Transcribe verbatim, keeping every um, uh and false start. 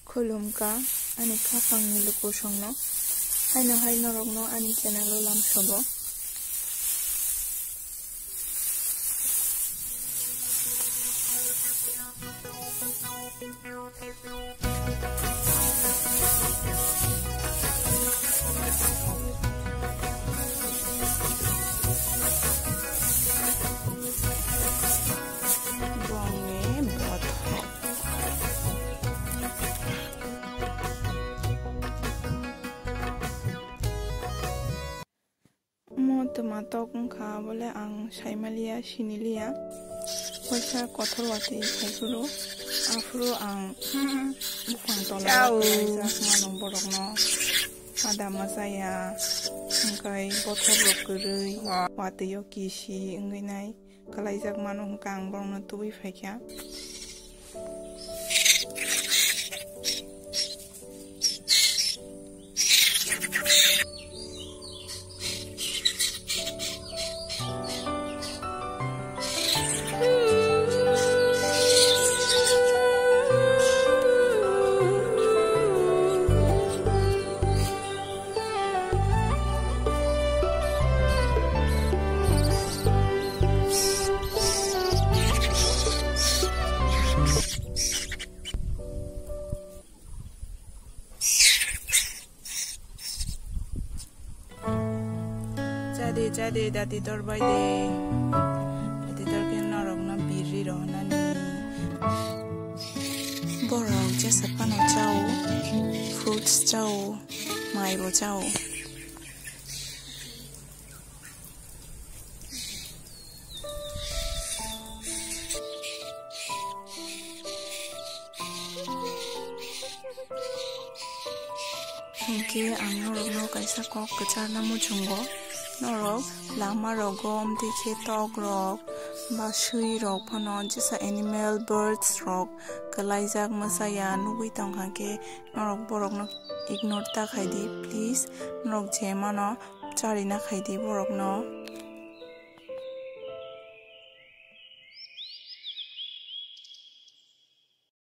Khulumkha ani khapangni lukusongno, haino hai norokno ani channel-o lamsogo. Bongni bothop. Omo twma tok wngkha, bole ang saimaliya, siniliya. Waisa kothor watwi saiphuru, aphuru ang buphang tola o kwlaijak mano borokno. Ada machaya, hwnkhe bothop rok kwrwi, watwi o kisi wngwi nai. Kwlaijak mano hwnkha ang borokno tubui phaikha. Chadi, chadi, dati tor bai de. Dati tor khe norokno biri rohornani. Borok jesa phano chao, fruits chao, mai bo chao. Hinkhe ang norokno kaisa kok kwcharna muchungo. Norok lama rogo amtwi khe tok rok ba swi rok phano jesa animal birds rok kwlaijak masa ya nugwi tongkha khe norok borokno ignore ta khaidi please. Norok je mano charina khaidi borokno.